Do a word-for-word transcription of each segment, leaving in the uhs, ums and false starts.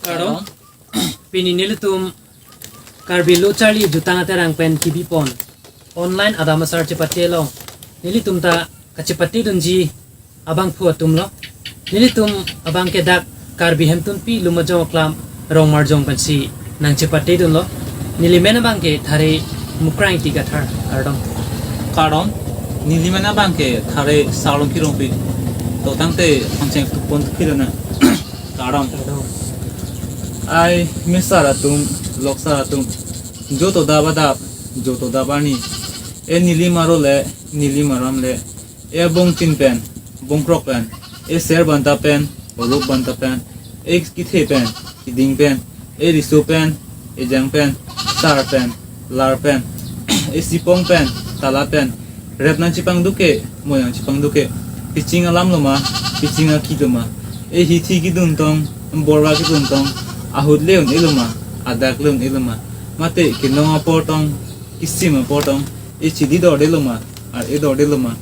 Kardom. Pini nelitum Karbi Lo Charli Jutang Aterang pen kibipon online adam asar chepate along nelitum ta kachepatedunji abangphu atumlo. Nelitum abangke dak Karbi Hemtunpi Lumajong Aklam Rongmarjong pensi nangchepatedunlo. Neli men abangke Thare Mukrang Ingti Kathar. Kardom. Kardom. Neli men abangke Thare Sarlongki Rongpi. To tangte pangcheng tupon tukhilona. Kardom. Kardom. Ai mesar atum, loksar atum, joto dap adap, joto dap arni. E neli maro le, neli maram le, e bongchin pen, bongkrok pen, e ser banta pen, oruk banta pen, e kethe pen, kiding pen, e riso pen, ejang pen, sar pen, lar pen, e sipong pen, tala pen, rep nangchepangduk ke, moi nangchepangduk ke, piching alam loma, piching aki loma, e hithi kedun tong, borwa kedun tong, ahut le un-e loma, adak le un-e loma, mate kenong apor tong, kisim apor tong, e chili dorde loma, ar-e dorde loma,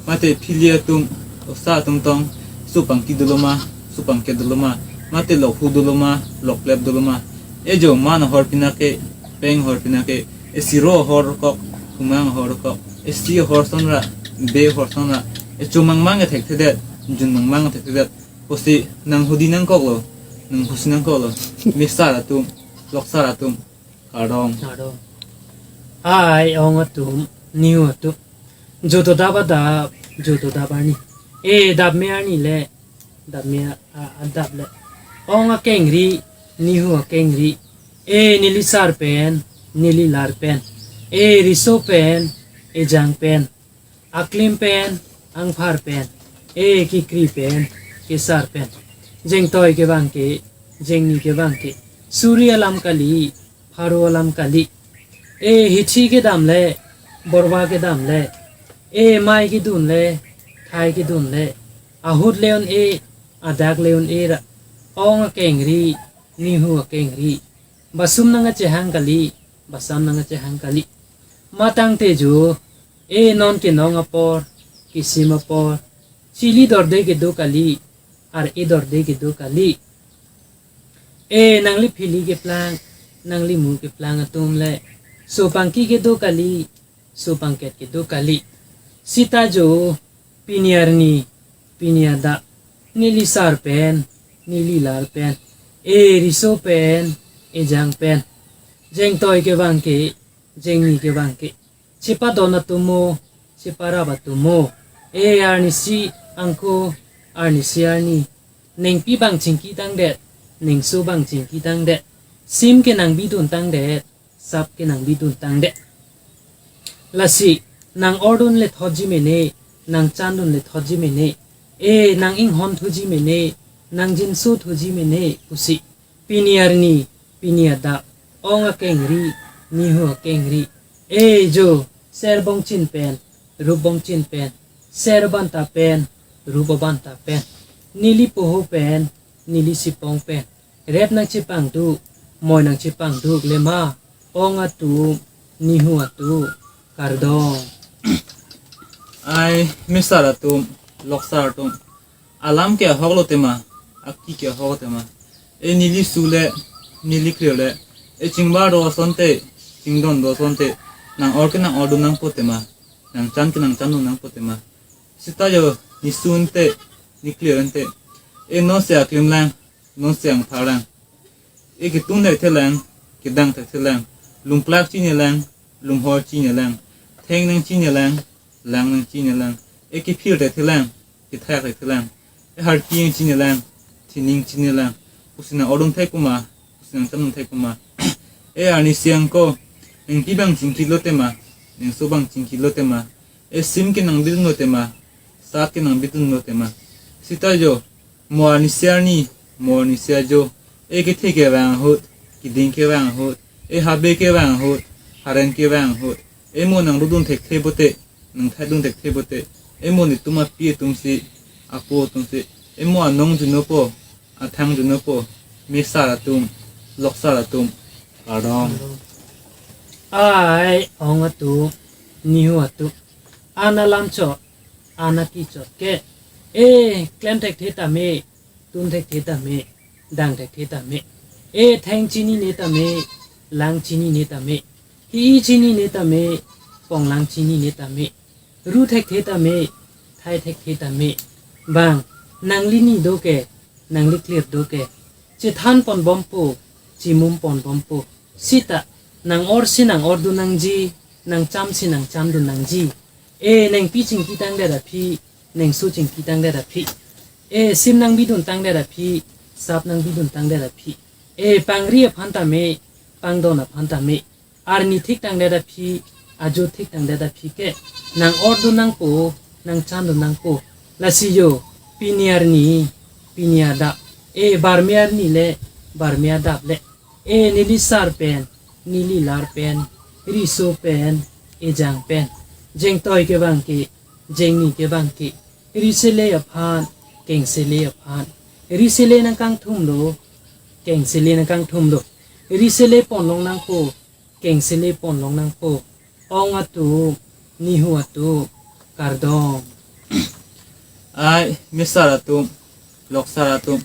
mate phili atum, osa atum tong, su pangki doloma, su pangke doloma, mate lokhu doloma, loklep doloma, e jo man ahor pinake, peng ahor pinake, e siro ahor kok, humang ahor kok, e si ahor sonra, be ahor sonra, e chomangmang e thekthedet, junmangmang e thekthedet, pusi nanghudi nangkoklo, nanghusi nangkoklo, mesar atum, loksar atum, kardom. Kardom. Ai ong atum, nihu atum, joto dap adap, joto dap arni. E dap me arni le, dap me a, a, adap le. Ong akengri, nihu akengri. E neli sar pen, neli lar pen. E riso pen, ejang pen. Aklim pen, angphar pen. E kekri pen, kesar pen. Jengtoi kevang ke, jengni kevang ke. Suri alam kali, pharo alam kali. E hithi kedam le, borwa kedam le. E mei kedun le, thai kedun le. Ahut le un-e, adak le un-e ra. Ong akengri, nihu akengri. Basum nangkachehang kali, basam nangkachehang kali. Matang tejo, e non kenong apor, kisim apor. Chili dorde kedo kali, ar-e dorde kedo kali. E nangli phili keplang, nangli mu keplang atum le. Su pangki kedo kali, su pangket kedo kali. Sita jo, pini arni, pini adap, neli sar pen, neli lar pen, e riso pen, ejang pen, jengtoi kevang ke, jengni kevang ke, chepadon atum mo, cheparap atum mo, e arnisi angko, arnisi arni, nengpi bang chingki tangdet, nengso bang chingki tangdet, sim ke nangbidun tangdet, sap ke nangbidun tangdet. Lasi, nang-ordun le thotji mene, nangchandun le thotji mene, e nang-inghon thuji mene, nangjinso thuji mene, pusi. Pini arni, pini adap, ong akengri, nihu akengri. E jo, ser bongchin pen, rup bongchin pen, ser banta pen, rup banta pen. Neli poho pen, neli sipong pen. Rep nangchepangduk, moi nangchepangduk le ma, ong atum, nihu atum, kardom. Ai, mesar atum, loksar atum. Alam ke ahok lo tema, aki ke ahok tema. E neli su le, neli kre le. E chingbar do asonte, chingdon do asonte. Nang-or ke nang-ordun nangpo tema. Nangchan ke nangchandun nangpo tema. Sita jo, ne su ante, ne kre ante. E non se aklim lang, non se angphar lang. E ketun thekthe lang, kedang thekthe lang, lungplak chini lang, lunghor chini lang, theng nangchini lang, lang nangchini lang, e kephir thekthe lang, kethak thekthe lang, e harki nangchini lang, thining chini lang, pusi nang-ordun thek puma, pusi nangchandun thek puma. E arnisi angko, nengpi bang chingki lo tema, nengso bang chingki lo tema, e sim ke nangbidun lo tema, sat ke nangbidun lo tema. Sita jo, mo arnisi arni, mo arnisi ajo, e kethe kevang ahut, kiding kevang ahut, e habe kevang ahut, haren kevang ahut, e mo nangrudun thekthe pote, nangthaidun thekthe pote, e mo netum api atumsi, apo atumsi, e mo anong junopo, athang junopo, mesar atum, loksar atum, kardom. Ai, ong atum, nihu atum, an alam chot, an aki chot ke, e klem thekthe tame, tun thekthe tame, dang thekthe tame. E theng chinine tame, lang chinine tame, hi-i chinine tame, ponglang chinine tame, ru thekthe tame, thai thekthe tame. Bang, nangli ni do ke, nangli clear do ke. Chethan ponbompo, chimum ponbompo. Sita, nang-orsi nang-ordun nangji, nangchamsi nangchamdun nangji. E nengpi chingki tangdet aphi, nengso chingki tangdet aphi. E sim nangbidun tangdet aphi, sap nangbidun tangdet aphi. E pangri aphan tame, pangdon aphan tame. Arni thik tangdet aphi, ajo thik tangdet aphi ke. Nang-ordun nangpo, nangchamdun nangpo. Lasi jo, pini arni, pini adap. E barmi arni le, barmi adap le. E neli sar pen, neli lar pen, riso pen, ejang pen. Jengtoi ke bang ke, jengni ke bang ke. Risele aphan, kengsele aphan. Risele nangkangthumlo, kengsele nangkangthumlo. Risele ponlong nangpo, kengsele ponlong nangpo. Ong atum, nihu atum, kardom. Ai, mesar atum, loksar atum.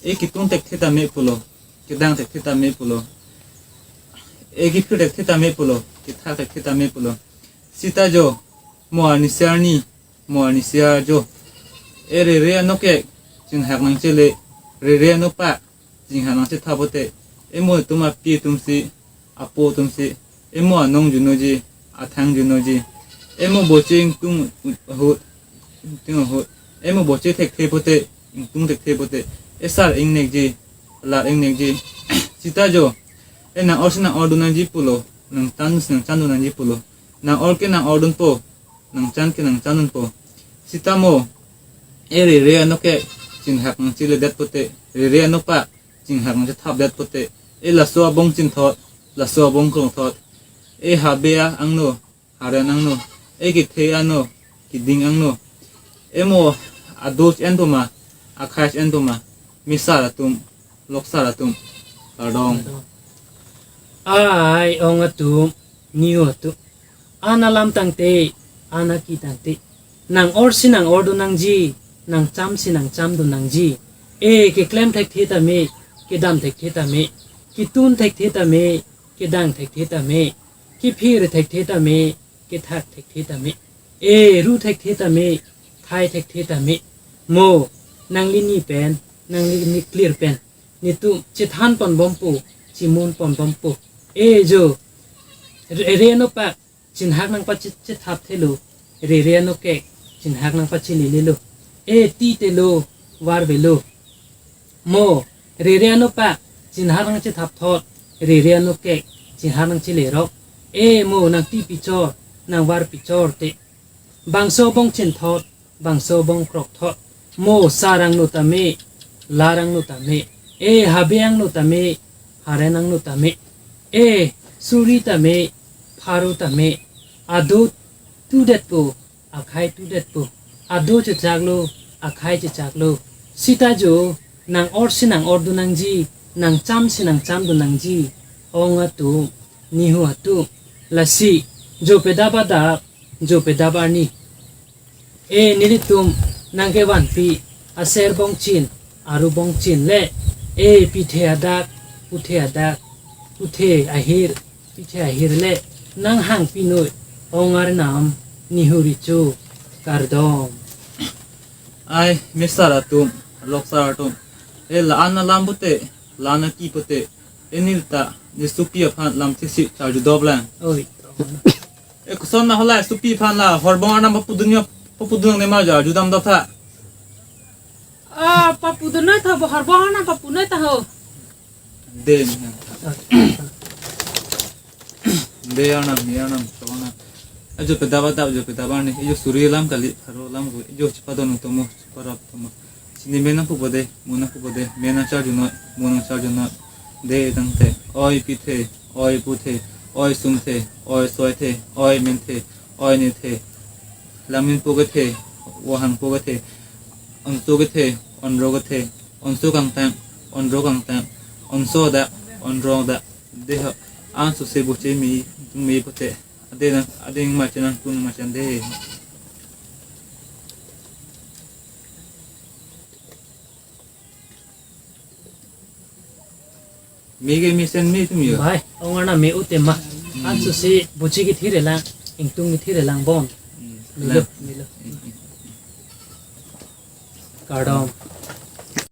E ketun thekthe tame pulo, kedang thekthe tame pulo. E kephir thekthe tame pulo, kethak thekthe tame pulo. Sita jo, mo arnisi arni, mo arnisi ajo. E rere anokek, chinghak nangchele, rere anopak, chinghak nangchethap pote. E mo atum api atumsi, apo atumsi. E mo anong junoji, athang junoji. E mo boche ingtung ahut, ingtung ahut. E mo boche thekthe pote, ingtung thekthe pote. E sar ingnekji, lar ingnekji. Sita jo, e nang-orsi nang-ordun nangji pulo, nangchamsi nangchamdun nangji pulo. Nang-or ke nang-ordunpo, nangcham ke nangchamdunpo. Sita mo, e rere anokek, chinghak nangcheledet pote, rere anopak, chinghak nangchethapdet pote. E laso abong chinthot, laso abong krongthot. E habe angno, haren angno. E kethe ano, keding angno. E mo ado ch-enpo ma, akhai ch-enpo ma. Mesar atum, loksar atum, kardom. Ai, ong atum, nihu atum. An alam tangte, an aki tangte. Nang-orsi nang-ordun nangji, nangchamsi nangchamdun nangji. E keklem thekthe tame, kedam thekthe tame, ketun thekthe tame, kedang thekthe tame, kephir thekthe tame, kethak thekthe tame. E ru thekthe tame, thai thekthe tame. Mo, nangli ni pen, nangli ni clear pen. Netum chethan ponbompo, chimum ponbompo. E jo, re-, rere anopak, chinghak nangpachethapthelo, rere anokek, chinghak nangpachelelelo. E ti telo, varvelo. Mo, rere anopak, chinghak nangchethapthot, rere anokek, chinghak nangchelerok. E mo, nangti pichor, nangvar pichor te. Bangso abong chinthot, bangso abong krokthot. Mo sar angno tame, lar angno tame. E habe angno tame, haren angno tame. E suri tame, pharo tame. Ado tudetpo, akhai tudetpo. Ado chechaklo, akhai chechaklo. Sita jo, nang-orsi nang-ordun nangji, nangchamsi nangchamdun nangji. Ong atum, nihu atum. Lasi, jo pedap adap, jo pedap arni. E nelitum nangkevanpi aser bongchin, aru bongchin le, e pithe adak, puthe adak, puthe ahir, pithe ahir le, nanghang pinoi, ong arnam, nihu recho, kardom. Ai, mesar atum, loksar atum. E la-an alam pute, la-an aki pute, e neli ta, ne sopi aphan lamthe si charjudoplang. Oi. E koson ma hala sopi aphan la horbong arnam papudun yo, papudun ne ma charjudamdop tha. Ah, papudun noi tha, bo horbong arnam papudun noi tha ho. De, ne. De arnam, ne arnam, so arnam. Ajo pedap adap, ajo pedap arni, ajo suri alam kali, pharo alam ko, ajo chepadon tomo, cheparap tomo. Chini me nangpupo de, mo nangpupo de, me nangcharjunoi, mo nangcharjunoi. De tangte, oi pithe, oi puthe, oi sumthe, oi soithe, oi menthe, oi nethe. Langminpo kethe, vohangpo kethe, onso kethe, onro kethe, onso kangtang, onro kangtang, onso adak, onro adak. De ho, an suse boche me, me pute. Ade nang, ade nang machan nang pun machan de. Mege mesen me tumi yo. Bhai, ong arnam me-o tema. Hmm. Anso si buji kethir-e lang, ingtung kethir-e lang bon. Hmm. Melo, lang. Melo. Hmm, hmm, hmm. Kardom.